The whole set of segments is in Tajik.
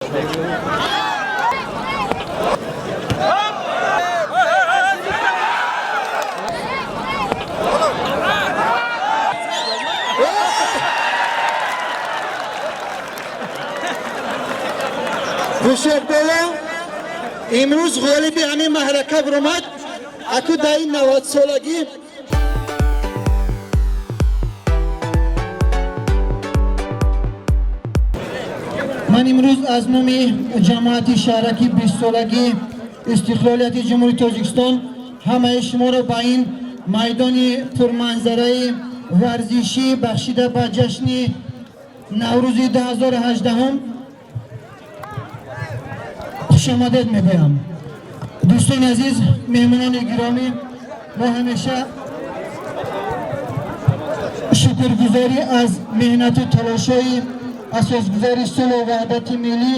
Ҳушёр боло, имрӯз ғолиби ҳамин маҳрака баромад. Аку дар ин 90-солагӣ. Ман имрӯз аз номи ҷамоати шаҳраки 20-солагии истиқлолияти Ҷумҳурии Тоҷикистон ҳамаи шуморо ба ин майдони пурманзараи варзишӣ, бахшида ба ҷашни Наврӯзи 2018, хушомадед мегӯям. Дӯстони азиз, меҳмонони гиромӣ, мо ҳамеша шукргузорӣ аз меҳнату талошҳои асосгузори сулҳу ваҳдати миллӣ,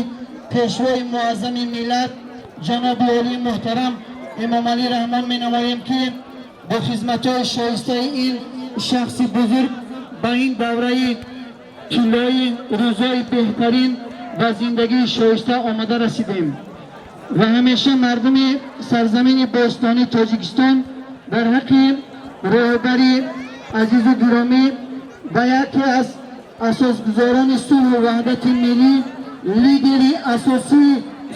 пешвои муаззами миллат, ҷаноби олии муҳтарам Эмомалӣ Раҳмон менамоем, ки бо хизматҳои шоистаи ин шахси бузург ба ин давраи тиллои рӯзҳои беҳтарин ва зиндагии шоиста омада расидем. Ва ҳамеша мардуми сарзамини бостонии Тоҷикистон дар ҳаққи роҳбари азизу гиромӣ ва яке аз асосгузорони сулҳу ваҳдати миллӣ, лидери асосии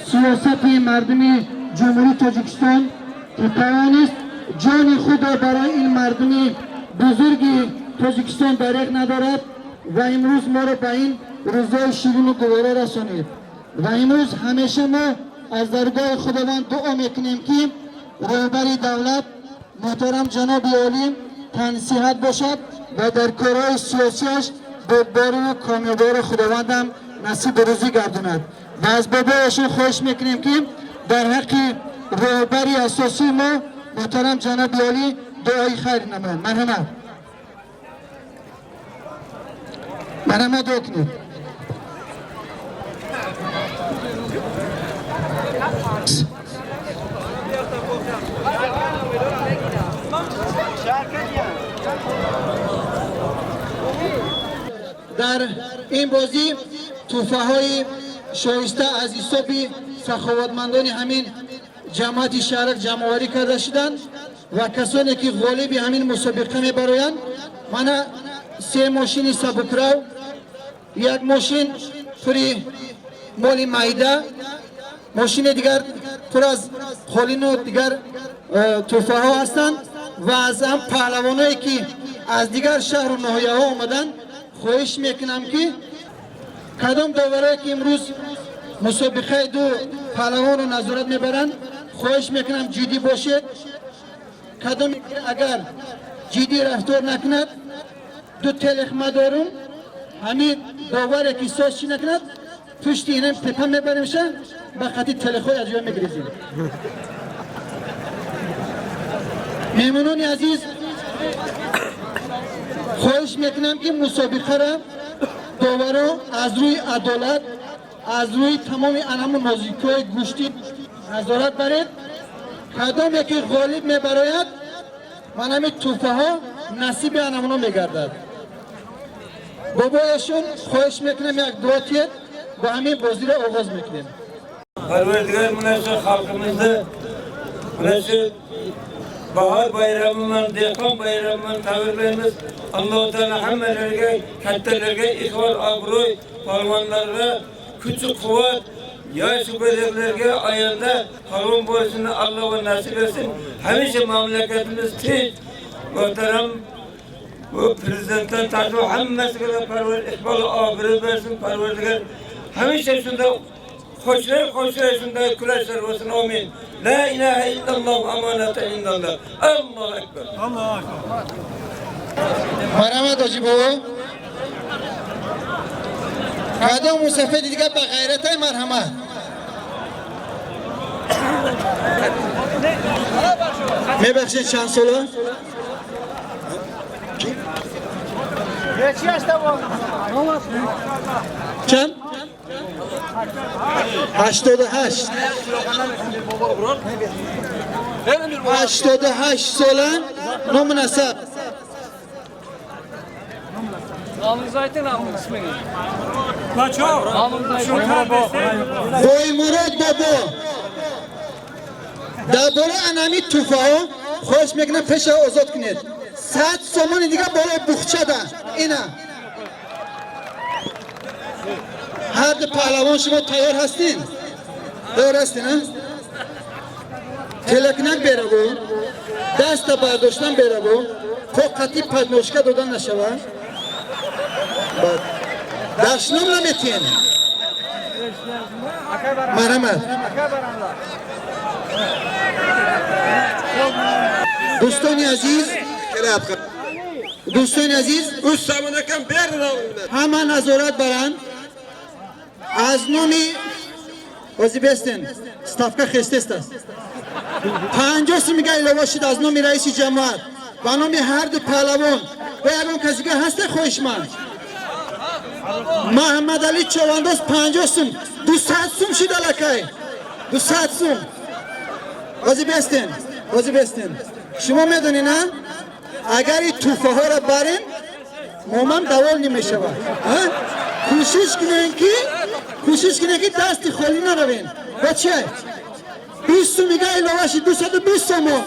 сиёсати мардуми Ҷумҳурии Тоҷикистон, ки тавонист ҷони худро барои ин мардуми бузурги Тоҷикистон дареғ надорад ва имрӯз моро ба ин рӯзҳои ширину гувора расонид. Ва имрӯз ҳамеша мо аз даргоҳи Худованд дуо мекунем, ки роҳбари давлат муҳтарам ҷаноби олӣ тансиҳат бошад ва дар корҳои сиёсиаш бурдборию комёбиро Худовандам насибу рӯзӣ гардонад. Ва аз бобояшон хоҳиш мекунем, ки дар ҳаққи роҳбари асосии мо муҳтарам ҷаноби олӣ дуои хайр намоянд. Марҳамат, марҳамат, дуо кунед. Дар ин бозӣ тӯҳфаҳои шоиста аз ҳисоби саховатмандони ҳамин ҷамоати шаҳрак ҷамъоварӣ карда шуданд ва касоне ки ғолиби ҳамин мусобиқа мебароянд, мана се мошини сабукрав, як мошин пури моли майда, мошини дигар пур аз қолину дигар тӯҳфаҳо ҳастанд. Ва аз ҳам паҳлавоное ки аз дигар шаҳру ноҳияҳо омаданд, хоҳиш мекунам, ки кадом доварое ки имрӯз мусобиқаи ду паҳлавонро назорат мебаранд, хоҳиш мекунам, ҷиддӣ бошед. Кадоме ки агар ҷиддӣ рафтор накунад, ду телехма дорум, ҳамин доваре ки соз чӣ накунад, пушти инам тепа мебаремша, ба хати телехҳои аз ҷой мегирезем. Меҳмонони азиз, хоҳиш мекунам, ки мусобиқаро доваро аз рӯи адолат, аз рӯи тамоми анаму нозикиҳои гӯштӣ назорат баред. Кадоме ки ғолиб мебарояд, ман ҳамин тӯҳфаҳо насиби анамуно мегардад. Бобояшон хоҳиш мекунам, як дуо тиед, бо ҳамин бозиро оғоз мекунем. Parvardigor mana shu xalqimizni mana shu bahor bayrami bilan, dehqon bayrami bilan tabriklaymiz. Alloh taolo hammalariga, kattalarga iqbol, obro'y, polvonlarga kuch quvvat, yosh go'zallarga ayolda polvon bo'lishini Alloh nasib etsin. Hamisha mamlakatimiz tinch, muhtaram bu prezidentdan tortib hammasiga parvar iqbol, obro' bersin Parvardigor. Hamisha shunday qo'shlar qo'shlar, shunday kurashlar bo'lsin. Amin. La ilaha illalloh, amonata indalloh. Allohu akbar. Марҳамат, ҳоҷи бобо. Кадом мусафеди дигар ба ғайратай? Марҳамат. Мебахшед, чанд сола? Чанд? 88. 88 сола. Ному насаб? Namınızı aytın, namını, ismini. Namınızı aytın. Шумо дар бораи анами тӯҳфаҳо хоҳиш мекунам, пеша озод кунед. 100 сомони дига болои бухчада ина. Ҳар ду паҳлавон, шумо тайёр ҳастин? Тайёр ҳастин? А, телакнак бераву, даста бардоштан бераву, қоқати подножка дода нашава. Баъд дашном наметиҳем. Марҳамат, дӯстони азиз, дӯстони азиз. Ҳама назорат баранд. Аз номи ози бестен, ставка хестест аст. 50 сумига илова шуд. Аз номи раиси ҷамоат, ба номи ҳарду паҳлавон ва ягон касига ҳасте хоҳишманд? Маҳаммадали Човандоз, 50 сум, 200 сум шуд аллакай, 200 сум. Ози бестен, ози бестен. Шумо медонед, на, агар ин тӯҳфаҳоро барем, момам давол намешавад. Кӯшиш кунем ки, кӯшиш кунем ки дасти холӣ наравем. Ба чи 20 сумига илова шуд, 220 сомон.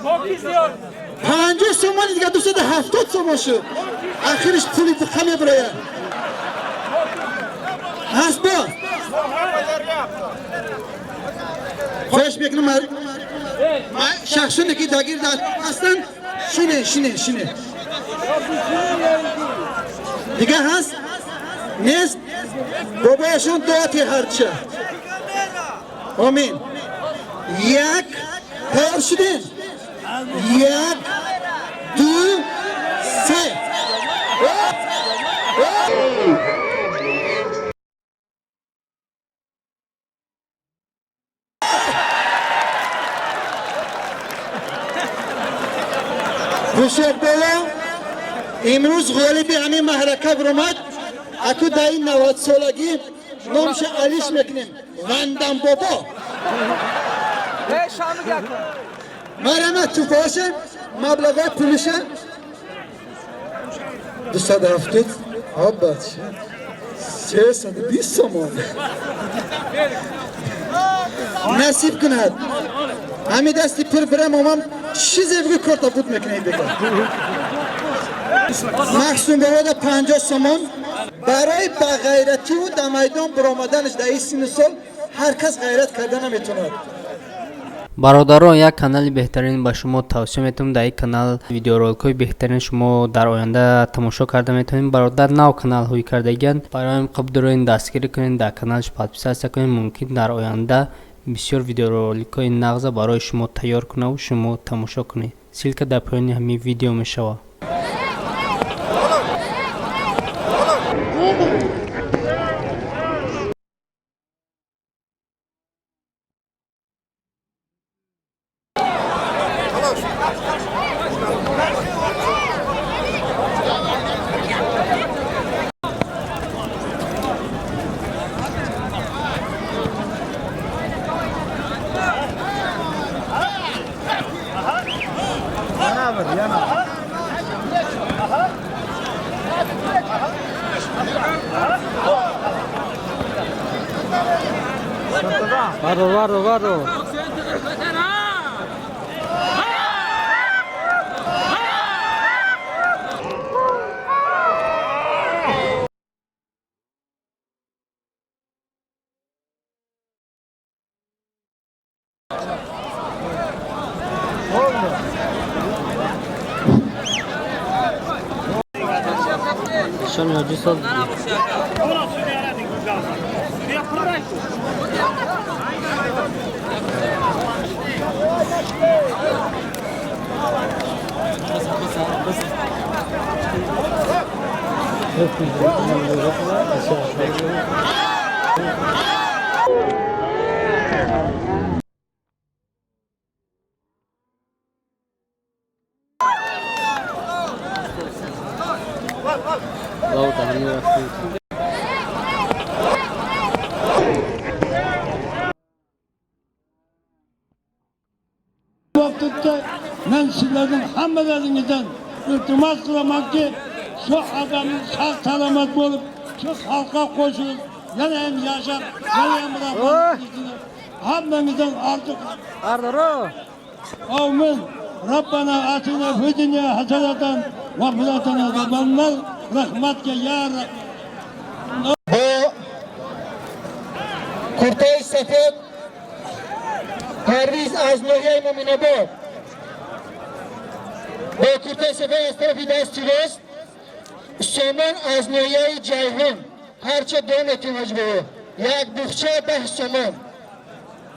50 сомони дига, 270 сомон шуд. Ахириш пули диқа мебирояд. Ҳаст бо? Хоҳиш мекунам, шахсоне ки дагир ҳастанд, шине, шине, шине. Дига ҳаст? Нест. Бобояшон дуоти ҳарча. Омин. Як, тайёр шудем? Як, ду, се. Гӯшак боло, имрӯз ғолиби ҳамин маҳрака биромад. Аку дар ин 90-солагӣ номша алиш мекунем, Вандам бобо. Марҳамат, тӯҳфаҳоша, маблағҳои пулиша. 270, бача, 320 сомон. Насиб кунад, ҳамин дасти пур бирам, омам, чизе бигӯ, корта буд мекунем. Бигӯ, Махсум бобода 50 сомон барои ба ғайративу дар майдон биромаданаш. Дар ин синну сол ҳар кас ғайрат карда наметавонад. Бародарон, як канали беҳтарин ба шумо тавсия метавонам. Дар ин канал видеороликҳои беҳтарин шумо дар оянда тамошо карда метавонед. Бародар нав каналҳои кардагианд, барои қабдуроин дастгирӣ кунед, дар каналаш подписаться кунед. Мумкин, дар оянда бисёр видеороликҳои нағза барои шумо тайёр кунаву шумо тамошо кунед. Ссылка дар поёни ҳамин видео мешавад. Vado, vado, vado. Vaqtda men sizlardan hammalaringizdan iltimos qilamanki, shu odamni sog' salomat bo'lib, shu xalqqa qo'shilib, Yana ham yashab, yana ham rahmat hammangizdan orzu. Amin. Rabbana atina fid dunya hasanatan va fil akhirati azabannar. Rahmatga ya Rab. Бо куртаи сафед Парвиз аз ноҳияи Муминобод, бо куртаи сафед аз тарафи дасти рост Сомон аз ноҳияи Ҷайҳун. Ҳарча до метин, ҳоҷибобо, як бухча 10 сомон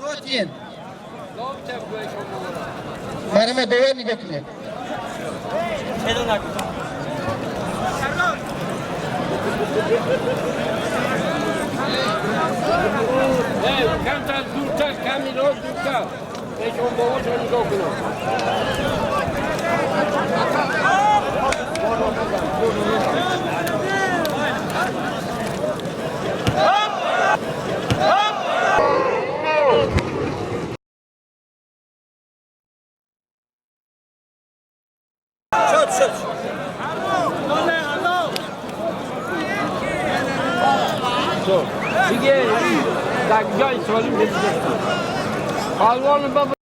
дотин. Марама довар нигоҳ кунед. Камтар дуртар, ками рост дуртар. Пешон бобошо нигоҳ кунам. دیگه در جای سوالی پهلوان بابا.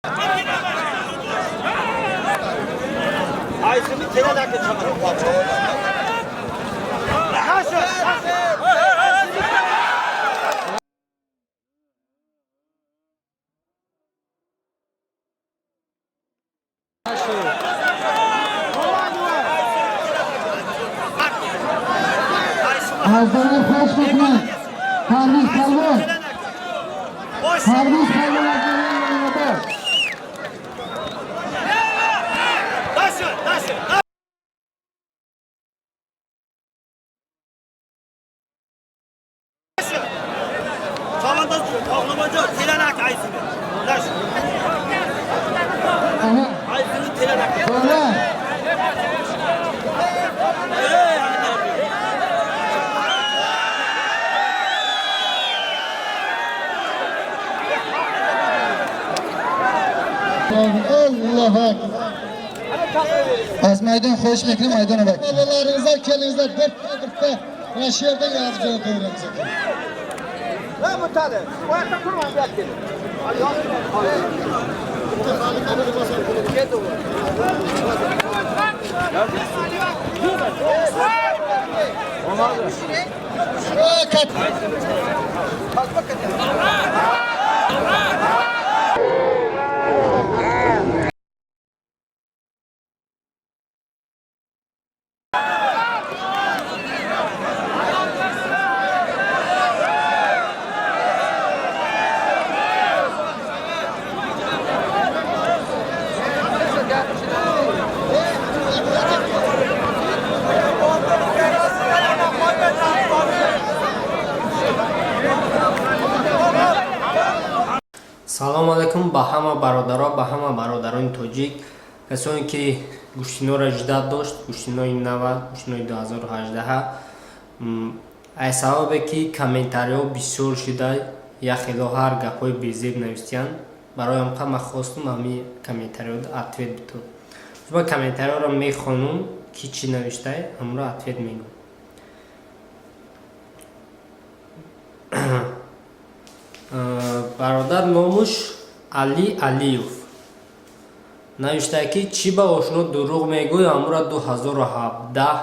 Аз дори хош мекунад Парвиз палвон, Парвиз палвон аз ноҳияи Муминобод. Аҳа, бола. Allohu akbar. Аз майдон хоҳиш мекунем, майдон бак. Bolalaringizlar, kelingizlar, bitta bitta mana shu yerdan yozib jo'nataveramiz ekan. O, Салом алайкум ба ҳама бародаро, ба ҳама бародарони тоҷик, касоне ки гӯштиноро ждать дошт, гӯштинои нава, гӯштинои 2018. Ай сабабе ки комментариҳо бисёр шуда, як хело ҳар гапҳои безеб навистиянд, барои ҳамқа ман хостум ҳами комментариҳоро ответ битум. Ман комментариҳоро мехонум, ки чӣ навиштае, ҳамонро ответ мегӯм. Бародар номуш Али Алиев навиштае, ки чӣ ба ошно дурӯғ мегӯй, ҳамура 2017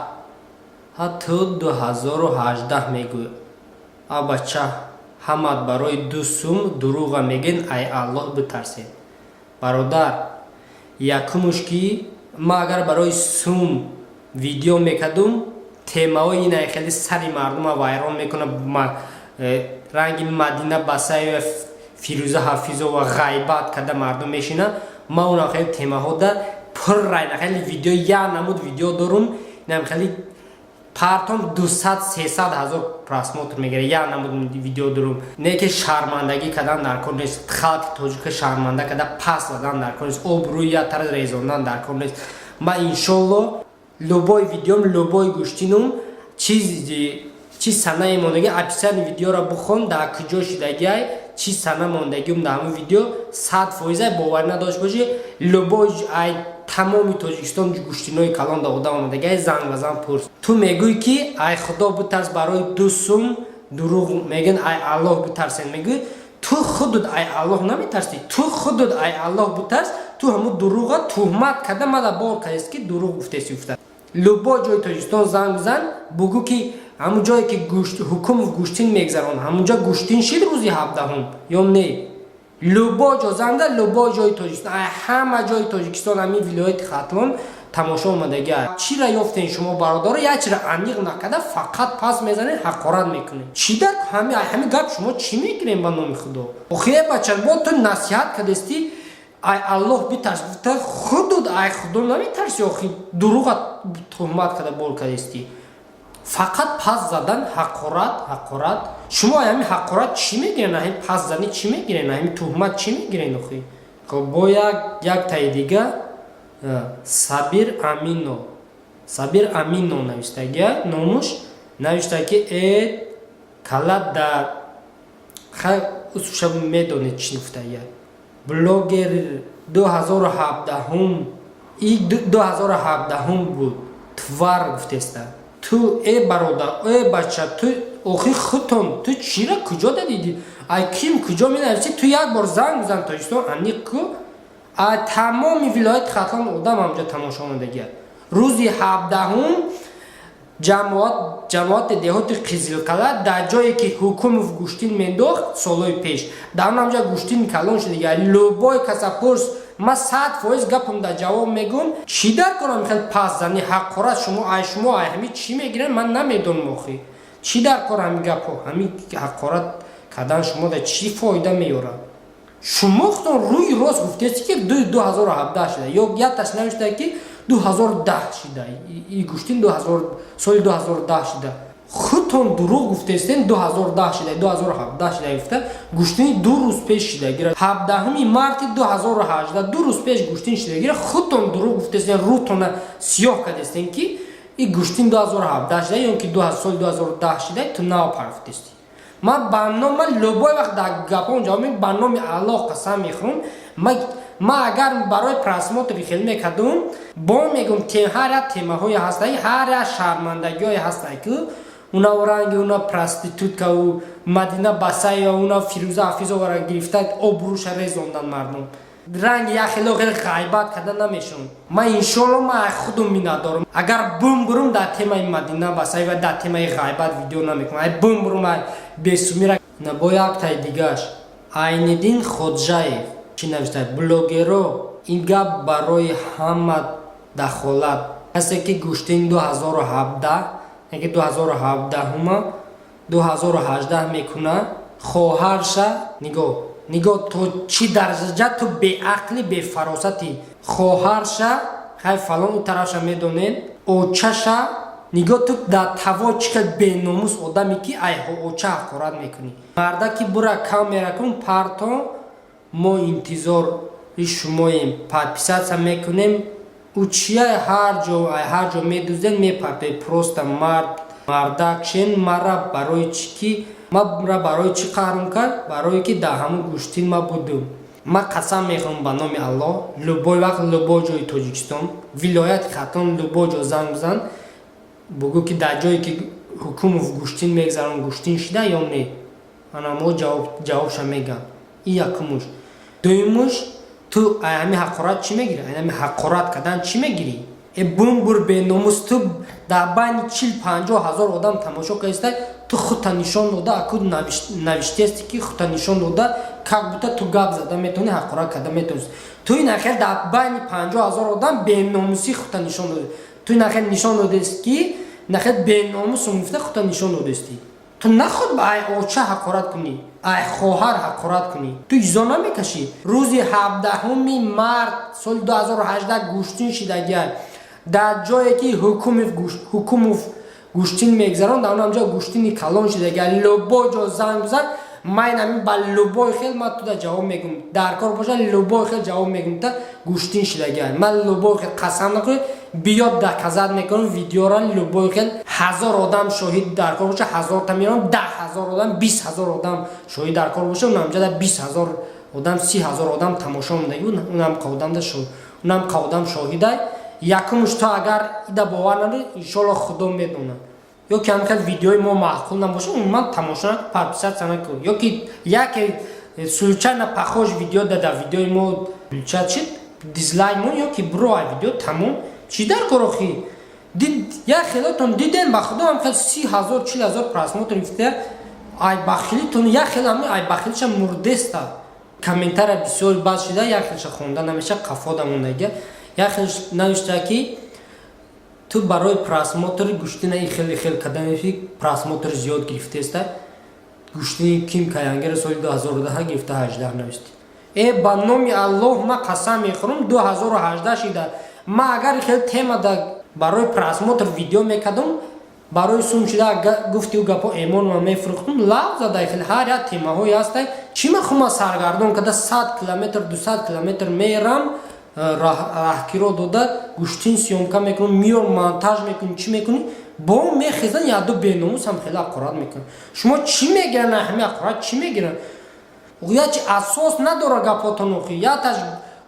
ҳа, ту 2018 мегӯй. А бача, ҳамат барои 2 сум дурӯға мегӯен, ай Аллоҳ битарсед. Бародар, якумуш ки ман агар барои сум видео мекардум, темаҳои ина хеле сари мардума вайрон мекунад, ранги Мадина Басаева, Фирӯза Ҳафизова ғайбат карда мардум мешина. Ман онам хеле темаҳода пурра хеле видео, як намуд видео дорум, инам хеле партом 200-300 ҳазор просмотр мегирад. Як намуд видео дорум. Не ки шармандагӣ кардан дар кор нест, халқи тоҷика шарманда карда пас задан дар кор нест, обрӯи як тарз резондан дар кор нест. Ман иншолло любой видеом, любой гӯштинум, чизи чи санаи мондагӣ, описание видеоро бухон, дар куҷо шидагиай, чи сана мондагиум дар ҳамон видео, 100% боварӣ надошт бошӣ. Любой ай тамоми Тоҷикистон гӯштинои калон да одам омадагиай, занг ба зан пурс. Ту мегӯй ки ай Худо битарс, барои 2 сум. Дурӯғ мегӯн, ай Аллоҳ битарсен мегӯ. Ту худут ай Аллоҳ наметарсӣ? Ту худут ай Аллоҳ битарс. Ту ҳамун дурӯға туҳмат карда мада бор кардест, ки дурӯғ гуфтеси. Гуфта, любой ҷои Тоҷикистон занг бизан, бугӯ, ки ҳамун ҷое ки Ҳукумов гӯштин мегзарон, ҳамунҷо гӯштин шид рӯзи 17-ум ё не? Любой ҷо занг зад, любой ҷои Тоҷикистон, ҳама ҷои Тоҷикистон, ҳамин вилояти Хатлон тамошо омадагиа. Чира ёфтен шумо, бародаро? Як чира аниқ накарда, фақат пас мезанед, ҳақорат мекунед. Чӣ дар ҳами гап шумо чӣ мегирем, ба номи Худо? Охи, бача, бо ту насиҳат кардестӣ, ай Аллоҳ битарс гуфта, худуд ай Худо наметарси? Охи, дурӯға туҳмат карда бор кардестӣ, фақат пас задан, ҳақорат, ҳақорат. Шумо ҳами ҳақорат чӣ мегирен? Ҳами пас занӣ чӣ мегирен? Ҳами туҳмат чӣ мегирен, охи? Хоб, бо як таи дига, Сабир Амино, Сабир Амино навиштагия, номуш навишта, ки э кала да усуша медонед чӣ гуфтагия. Блогер 2017-ум, и 2017-ум буд, твар гуфтеста. Ту, э бародар, э бача, ту охи худтон, ту чира куҷо дадиди? Ай ким куҷо менависӣ? Ту як бор занг бизан Тоҷикистон, аниқ ку. А тамоми вилояти Хатлон одам ҳамҷо тамошо омадагия. Рӯзи 17-ум ҷамоати деҳоти Қизилқала, дар ҷое ки Ҳукумов гӯштин мендохт солҳои пеш, дар он ҳамҷа гӯштин калон шудига. Любой каса пурс, ма 100% гапам дар ҷавоб мегӯм. Чӣ дар корам хел пас зани, ҳақорат? Шумо ай шумо ай ҳами чӣ мегирен, ман намедонам. Охи, чӣ дар кор ҳами гапҳо, ҳами ҳақорат кардан шумо да чӣ фоида меёрад? Шумо худтон рӯи рост гуфтест, ки 2017 шуда, ё якташ навишта, ки 2010 шида и гӯштин, соли 2010 шида. Худтон дурӯғ гуфтестен, 2010 шида, 2017 шида гуфта. Гӯштини 2 рӯз пеш шидагира, 17-уми марти 2018, 2 рӯз пеш гӯштин шидагира. Худтон дурӯғ гуфтестен, рӯтона сиёҳ кардестен, ки и гӯштин 2017 шида ё ки соли 2010 шида. Ту нав парафтестӣ. Ман ба ном, ман любой вақт дар гапон ҷавоб мегӯям. Ба номи Аллоҳ қасам мехӯрам, ма агар барои просмотр хел мекардум, бо мегӯм, ҳар як темаҳое ҳастаи, ҳар як шармандагиҳое ҳастае, ки уна ранги уна проституткау Мадина Басаева, уна Фирӯза Ҳафизовара гирифта, обрӯша резондан мардум, ранги як хело хеле ғайбат карда намешавам. Ман, иншоалло, ман худум миннатдорам. Агар бумбурум, дар темаи Мадина Басаева, дар темаи ғайбат видео намекунам. Ай бумбурум, ай бесумира. Бо яктаи дигаш, Айниддин Ходжаев чӣ навишта? Блогеро, ин гап барои ҳама дахолат. Касе ки гӯштин 2017, яки 2017-ума 2018 мекуна, хоҳарша, нигоҳ, нигоҳ, то чӣ дараҷа ту беақли, бефаросатӣ. Хоҳарша, хай, фалон у тарафша медонед, очаша. Нигоҳ, ту дар таво чӣ хел беномус одаме, ки ай оча ҳақорат мекунӣ. Марда ки бура камера кун, парто, мо интизори шумоем, подписаться мекунем. Ӯ чия? Ҳар ҷо, ҳар ҷо медузден, мепартоед. Просто мард, мардак шен. Мара барои чӣ ки мара барои чӣ қаҳрм кард? Барое ки дар ҳамун гӯштин ма будум. Ман қасам мехӯрам ба номи Аллоҳ, любой вақт, любой ҷои Тоҷикистон, вилояти Хатлон, любой ҷо занг бизан, бугӯ, ки дар ҷое ки Ҳукумов гӯштин мегзарон, гӯштин шида ё не. Ана мо ҷавобша мегам. Ин якумуш. Дуюмуш, ту ай ҳами ҳақорат чӣ мегирӣ? Ай ҳами ҳақорат кардан чӣ мегирӣ? Э бумбур, беномус, ту дар байни 40-50 ҳазор одам тамошо кардиста, ту худта нишон дода, аку навиштести, ки худта нишон дода, как будто ту гап зада метавонӣ, ҳақорат карда метавонӣ. Ту ин ахел дар байни 50 ҳазор одам беномусӣ худта нишон дода. Ту ин ахел нишон додест, ки нахел беномусум гуфта худта нишон додестӣ. Ту наход ба ай оча ҳақорат кунӣ, ай хоҳар ҳақорат кунӣ, ту изо намекашӣ. Рӯзи 17-уми март соли 2018 гӯштин шидагиа дар ҷое ки Ҳукумов гӯштин мегзарон, дар он ҷо гӯштини калон шидагиа. Любой ҷо занг бизан, ман ҳамин ба любой хел ман туда ҷавоб мегӯм. Дар кор боша, любой хел ҷавоб мегӯм. Та гӯштин шидагиа, ман любой хел қасам накунед, биёд, доказать мекунам видеора. Любой хел ҳазор одам шоҳид дар кор боша, ҳазорта меёрам, 10 000 одам, 20 000 одам шоҳид дар кор боша, унамҷада 20 000 одам, 30 000 одам тамошо мондаги, унам қа одам шоҳидай. Якумуш, то агар ида бовар надорӣ, иншоалло, Худо медонад. Ё ки ҳамин хел видеои мо маъқул набоша, умуман тамошо накун, подписаться накун. Ё ки яке случайно похож видео да видеои мо включать шид, дизлайк мон ё ки бро ай видео, тамом. Чӣ дар кор охи? Дид, як хелотон диден, ба худо, ҳам хел 30 000, 40 000 просмотр гирифта. Ай бахилитон як хел ҳами ай бахилиша мурдеста. Комментария бисёр бад шида, як хелша хонда намеша, қафода мондага. Як хел навишта, ки ту барои просмотр гӯштина и хел хел кадамефи, просмотр зиёд гирифтеста. Гӯштини Ким Каянгера соли 2010 гирифта, 18 нависти. Э, ба номи Аллоҳ, ма қасам мехӯрам, 2018 шида. Ма агар хел тема да барои просмотр видео мекардам, барои сум шида, гуфти гапо эмон ма мефурӯхтум, лав зада. Хел ҳар як темаҳое ҳастай, чӣ ма хума саргардон када 100 километр, 200 километр мерам, раҳкиро дода, гӯштин съёмка мекунам, миёр, монтаж мекунӣ, чӣ мекунӣ, бо мехезан яду беномусам хеле ҳақорат мекунам. Шумо чӣ мегиран? Ҳами ҳақорат чӣ мегиран? Ячи асос надора гапотон охи, яташ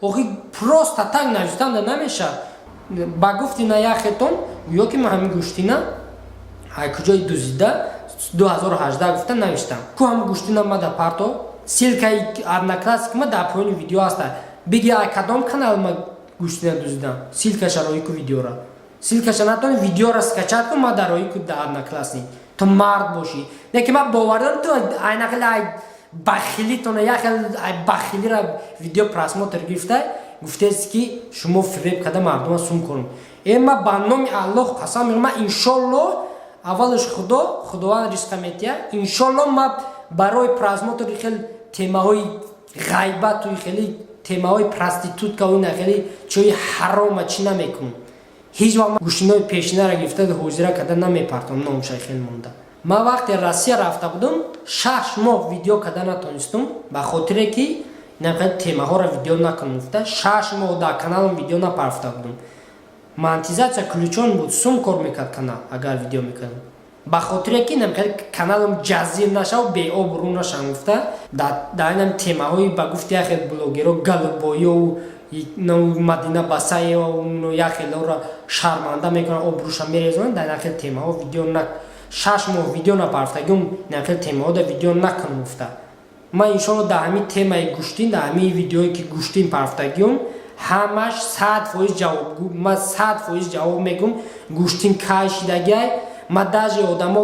охи просто так навистанда намеша. Ба гуфти на яхетон, гӯё ки ман ҳамин гӯштина ай куҷои дузида 2018 гуфта навиштам. Ку ҳам гӯштина ма да парто, ссылкаи Одноклассник ма дар поёни видео ҳаста. Биги, ай кадом канал ма гӯштина дуздидам, ссылкаша роӣ ку видеора. Ссылкаша натони, видеора скачать ку, ма дар роӣ ку да Одноклассник. Ту мард бошӣ, не ки ма бовар дорам, ту айнақил ай бахилитона, яхел ай бахилира видео просмотр гирифта, гуфтест, ки шумо фиреб карда мардума сум кунем. Э, ма ба номи Аллоҳ қасам мехӯрам, ма иншоллоҳ, аввалаш худо, Худованд ризқа метиҳад. Иншоллоҳ, ма барои просмотри хел темаҳои ғайбату хеле темаҳои проституткаву ина хеле чои ҳарома чӣ намекунам. Ҳеҷ вақт гӯштинои пешинара гирифта, ҳозира карда намепартом, номша хел монда. Ман вақте Россия рафта будам, 6 моҳ видео карда натонистум, ба хотире ки инам темаҳоро видео накунам гуфта, 6 моҳ дар каналам видео напарфта будам. Монетизация включён буд, сум кор мекард канал, агар видео мекардам. Ба хотире ки инам каналам ҷазир нашав, беобрӯ нашам гуфта, дар инам темаҳои, ба гуфти яхел блогеро, голубоёу Мадина Басаева, яхелора шарманда мекунанд, обрӯша мерезонанд, дар инахел темаҳо видео на 6 моҳ видео напарфтагим, инахел темаҳо да видео накунам гуфта. Ман иншолло дар ҳамин темаи гӯштин, дар ҳамин видеое ки гӯштин парфтагиём, ҳамаш 100% ҷавоб, ман 100% ҷавоб мегӯм. Гӯштин кай шидагиай? Ма даже одамо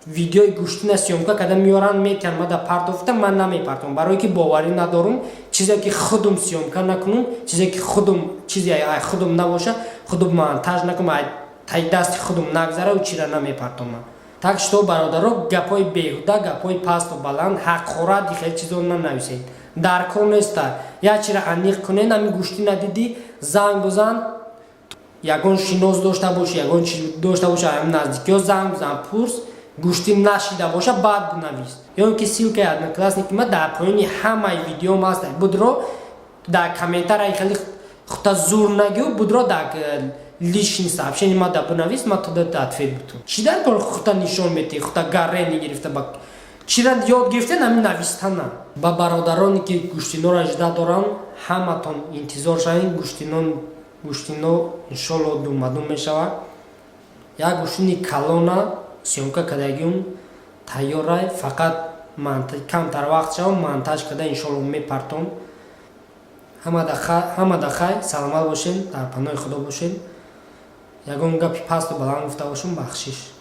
видеои гӯштина съёмка карда меоранд, метиҳанд, ма да партофта, ман намепартом, барое ки боварӣ надорум. Чизе ки худум съёмка накунум, чизе ки худум, чизе ай худум набоша, худум монтаж накунам, ай таи дасти худум нагзара, чира намепартом ман. Так что, бародаро, гапҳои беҳуда, гапҳои пасту баланд, ҳақорат, хеле чизо нанависед, дар кор неста. Як чира аниқ кунед: ҳамин гӯштӣ надидӣ, занг бизан, ягон шинос дошта боши, ягон чи дошта боша, ҳам наздикиё занг бизан, пурс. Гӯштӣ нашида боша, баъд бинавис. Ё ки ссылкаи Одноклассники ма дар поёни ҳамаи видеом аст. Будро, дар комментария хеле хута зур нагӯ, будро, дар личный сообщение ма да бинавис, ма туда ответ бутум. Чӣ дар кор хута нишон метиҳӣ, хута гарени гирифта, ба чира ёд гирифтен ҳамин навистана? Ба бародароне ки гӯштиноро жда доранд, ҳаматон интизор шавед, гӯштинон, гӯштино иншолло думадум мешавад. Як гӯштини калона съёмка кардагиум тайёрай, фақат камтар вақт шава, монтаж карда, иншолло мепартом. Ҳама да хай, саломат бошед, дар паноҳи Худо бошед. Ягон гапи пасту баланд гуфта бошум, бахшиш.